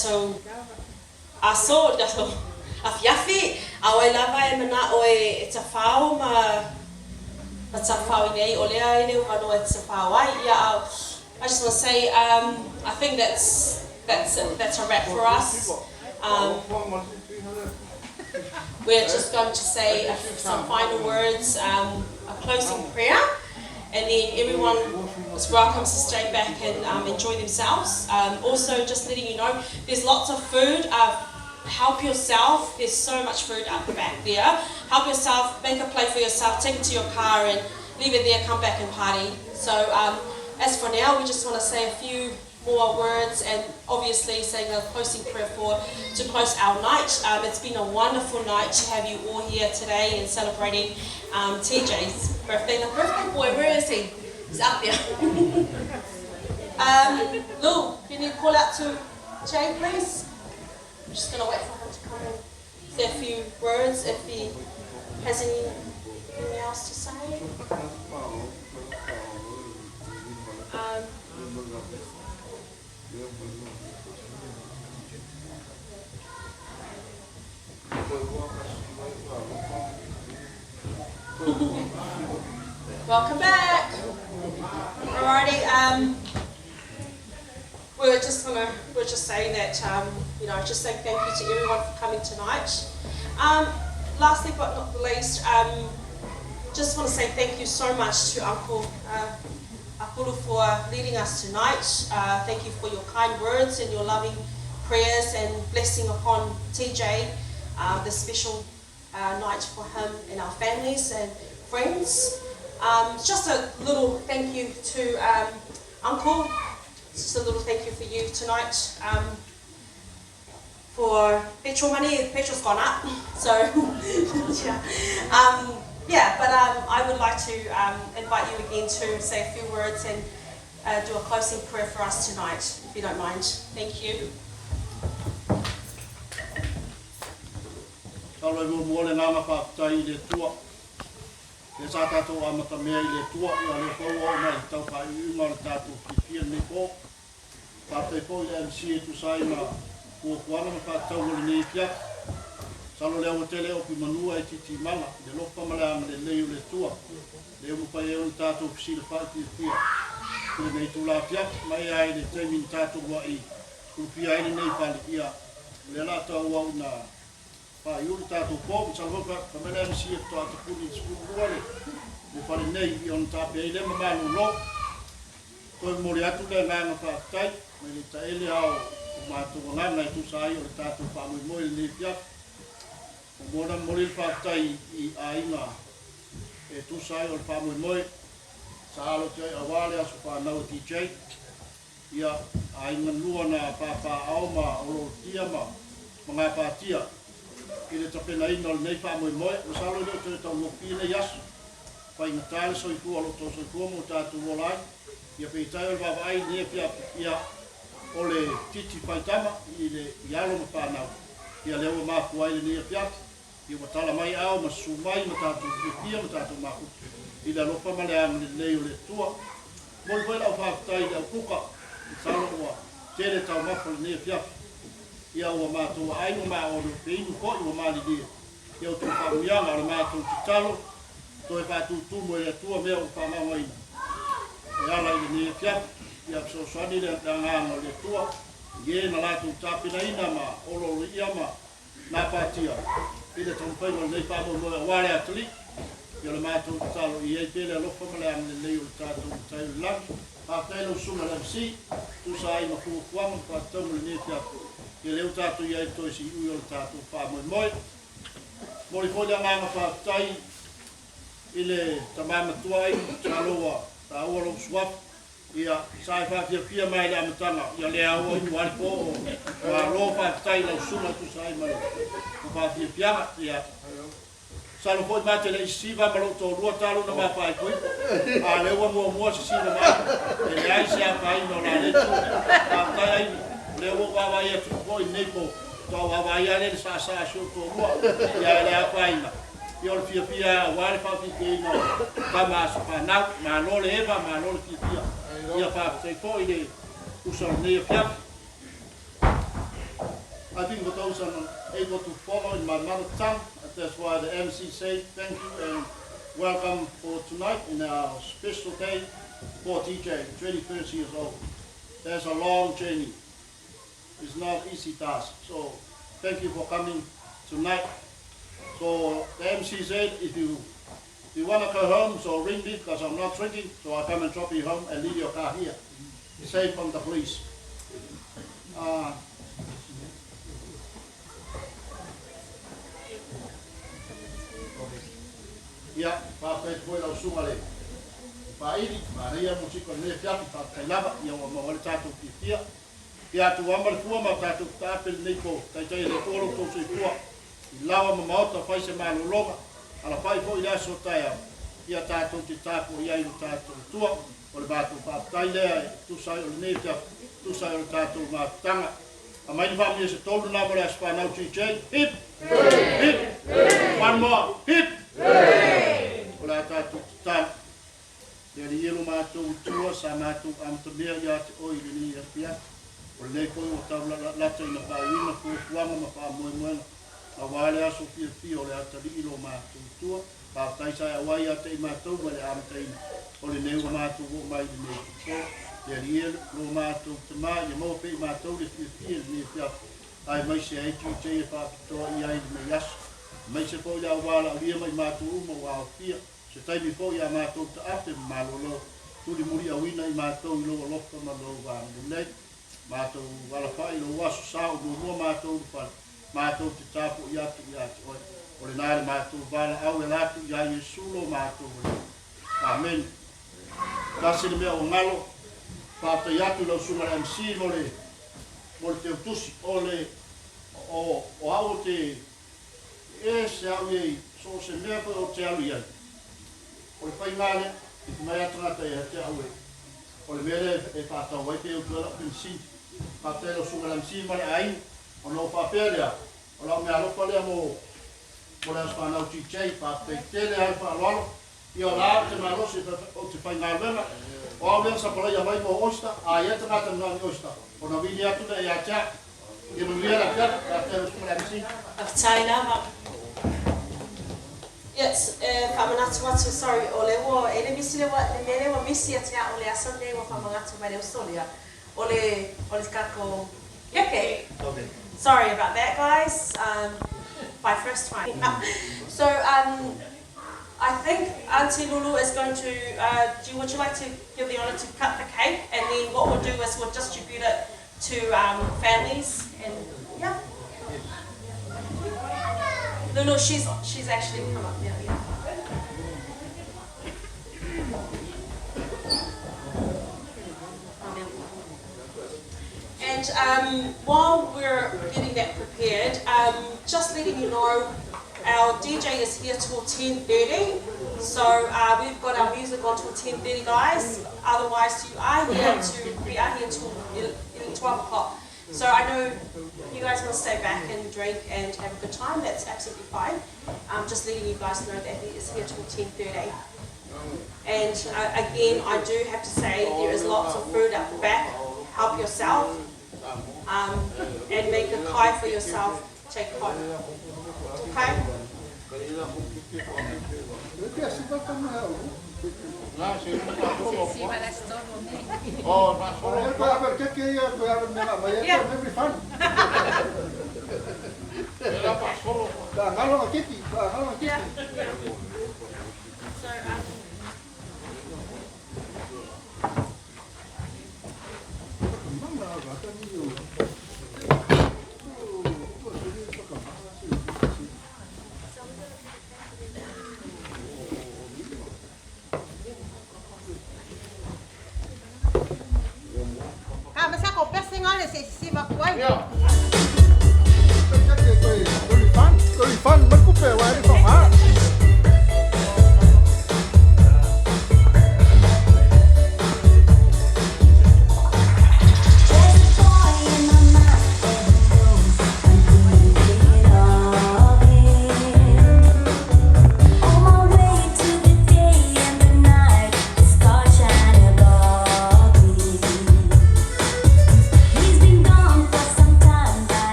tatou aso, le afiafi, a o ai lava e mana'o e tafao ma ma tafao i nei, o lea e le avanoa e tafao ai. Yeah, I just want to say, I think that's it, that's a wrap for us. We're just going to say some final words, a closing prayer, and then everyone is welcome to stay back and enjoy themselves. Also, just letting you know, there's lots of food. Help yourself. There's so much food out the back there. Help yourself, make a plate for yourself, take it to your car and leave it there, come back and party. So as for now, we just want to say a few more words and obviously saying a closing prayer for to close our night. It's been a wonderful night to have you all here today and celebrating TJ's birthday. The birthday boy, where is he? He's up there. Lou, can you call out to Jay, please? I'm just going to wait for him to come and say a few words if he has anything else to say. Welcome back. Alrighty, we're just saying that, just say thank you to everyone for coming tonight. Lastly but not the least, just want to say thank you so much to Uncle Apulu for leading us tonight. Thank you for your kind words and your loving prayers and blessing upon TJ, this special night for him and our families and friends. Just a little thank you to Uncle. Just a little thank you for you tonight. For petrol money, petrol's gone up, so yeah. Yeah, but I would like to invite you again to say a few words and do a closing prayer for us tonight, if you don't mind. Thank you. Masalo e muamua le agaga faafetai i le Atua. Lea sa tatou amatamea i le Atua, ia o lea foi ua oo mai i le tau faaiuiuga o le tatou fiafia lenei po. Faafetai foi i le MC e tusa ai ma fuafuaga ma faatatauga o lenei afiafi. Masalo lea ua tele opi manua e titimala i le alofa ma le agalelei o le Atua. Lea ua mafai ai ona tatou fesilafai fiafia i lenei itula afiafi mai ai le taimi na tatou lua'i ulufia ai lenei fale, ia o lea o le a tauau ina faaiu le tatou po. Masalo foi fai mai le MC e faatoa tapuni i le 12 le le fale nei, ia ona tape ai lea ma malolo. Toe momoli atu le agaga faafetai mai le taele ao o matou agaga e tusa ai o le tatou faamoemoe i lenei afiafi. Muamua ona momoli le faafetai i aiga e tusa ai o le faamoemoe sa alo atu ai aua le aso fanau a TJ. Ia, aiga lua na papaaao ma oloolotia ma gapatia i le tapenaina o lenei faamoemoe. Masalo e le o toe taugofie nei aso. Faigata le soifua o lo o outou soifua ma o tatou ola ai. Ia peitai o le vaavaai i lenei afiafi, ia, o le titi faitama i le i alo ma fanau, ia lea ua mafua ai lenei afiafi. Ia ua tala mai ao ma susu mai ma tatou fiafia ma tatou mafuta i le alofa ma le agalelei o le Atua. Momoli foi lau faafetai i le au kuka, masalo ua tele taumafa lenei afiafi. Ia ua matou aai ma maoli o peinu foi ua malilie i a outou faamanuiaga. O le matou tatalo, toe faatutumu e le Atua mea ua faamaogaina e ala i lenei afiafi. Ia fesoasoani le agaga o le Atua i e na latou tapenaina ma olooloia ma gapatia i le taumafaiga o lenei faamoemoe aua le atalii. Ia o le matou tatalo i ai pea le alofa ma le agalelei o le tatou Matai o le Lagi. Faafetai lau susuga i le MC, tusa ai ma fuafuaga ma faatatauga o lenei afiafi. Ia lea ua tatou i ai i le toe siui o le tatou faamoemoe. Momoli foi le agaga faafetai i le tama matua Aimu, masalo ua taua lou suafa. Ia, sa e faafiafia mai i le amataga, ia lea ua inu ai le po o Malo. Faafetai i lau susuga e tusa ai ma le faafiafiaga. Ia, masalo foi ma te le i sisiva ma lou toalua talu ona ma faaipoipo, a o lea ua muamua sisiva mai, e leai se afaina o la lea itu. Faafetai Aimu, o lea ua ou vaavaai atu foi i lenei po, faatoa ou vaavaai lava lea i le saasaa a si ou toalua, ia e le afaina. Ia o le fiafia aua le faafiafiaina o tama aso fanau. Malo le eva, malo le fiafia. Ia faafetai foi i le usa o lenei afiafi. I think for those are able to follow in my mother tongue, that's why the MC say thank you and welcome for tonight in our special day for TJ, 21st years old. There's a long journey. It's not easy task. So thank you for coming tonight. So the MC said if you want to go home, so ring me because I'm not drinking, so I come and drop you home and leave your car here. Safe from the police. Ia, faafetai atu foi i lau susuga le Faaili, manaia musika o lenei afiafi, faafetai lava, ia ua maua ai le tatou fiafia. Ia atu ama le fua ma tatou taape lenei po, taitai e le Atua lo outou soifua i laoa ma maota, fai se malologa, alafai foi i le aso taeao, ia tatou te tapuai ai i lo tatou Atua. O le matou faafetai lea e tusa ai o lenei afiafi, tusa ai o le tatou mafutaga. Aumai ni faamanuia se tolu na mo le aso fanau TJ. Hip! Hip! One more. Hip! O le a tatou tatalo. Le Alii e lo matou Atua, sa matou amatamea ia te oe i lenei afiafi. O lenei foi ua tau lata ina faaiuina fuafuaga ma faamoemoega aua le aso fiafia o le atalii lo matou Atua. Faafetai sa e auai ia te i matou mai le amataina o lenei ua matou oo mai i lenei po. Le Alii e lo matou Tamā, ia maua pea i matou le fiafia i lenei afiafi, aemaise ai TJ e faapitoa i ai lenei aso. Aemaise foi le au valaaulia ma i matou uma ua aofia. Se taimi foi ia matou taape ma malolo, tulimuliauina i matou i lou alofa ma lou agalelei. Matou alafai i lou aso sa o muamua matou ulufale, matou te tapuai atu ia te oe. O lena le matou valaau e ala atu ia Iesu lo matou Alii. Amene. Tasi le mea ua galo, faafetai atu i lau susuga i le MC mo le mo le teutusi. O le o o au ou te ese au i so o se mea foi ou te alu i ai. O le faiga lea, i fai mai lava tagata ia te au e, o le mea lea e faatau ai pe utu ai lau penisini. Faafetai i lau susuga i le MC ma le aiga, ona ou faapea lea, o lau meaalofa lea mo mo le aso fanau TJ, faafetai tele lava le faaaloalo. Ia o la ou te malosi ou te faigaluega, o au lea na sapalaia mai mo oyster, a i ai tagata na o ni oyster, ona vili atu lea ia te au. Ia manuia le afiafi, faafetai i lau susuga i le MC. Faafetai lava. Yes, e faamanatu atu, sorry, o le ua, e le misi le ua, le mea lea ua misi ia te au le aso lenei ua faamanatu mai le uso lea, o le, o le tatou keke. Okay. Sorry about that guys, my first time. So, I think Auntie Lulu is going to, do, would you like to give the honour to cut the cake? And then what we'll do is we'll distribute it to families and, yeah. Lulu, she's actually come up now, yeah. And while we're getting that prepared, just letting you know, our DJ is here till 10:30. So we've got our music on till 10:30, guys. Otherwise, you are here to we are here till 12 o'clock. So I know you guys want to stay back and drink and have a good time. That's absolutely fine. I'm just letting you guys know that he is here till 10:30. And again, I do have to say there is lots of food out the back. Help yourself and make a kai for yourself. Take home. Okay? Yeah. Yeah. So,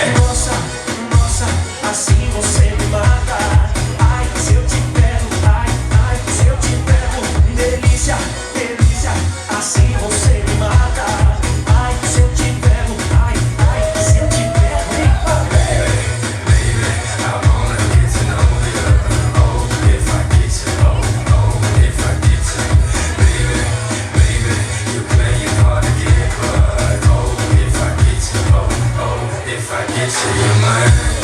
Nossa, nossa, assim você me mata. Ai, se eu te pego, ai, ai, se eu te pego. Delícia, delícia, assim você me mata. Ai, se eu te pego, ai, ai, se eu te pego. I wanna get to know ya. Oh, if I get you, oh, oh, if I get you, baby, baby, you're playing hard to get, but oh, if I get you, oh, oh, if I get you, you're mine.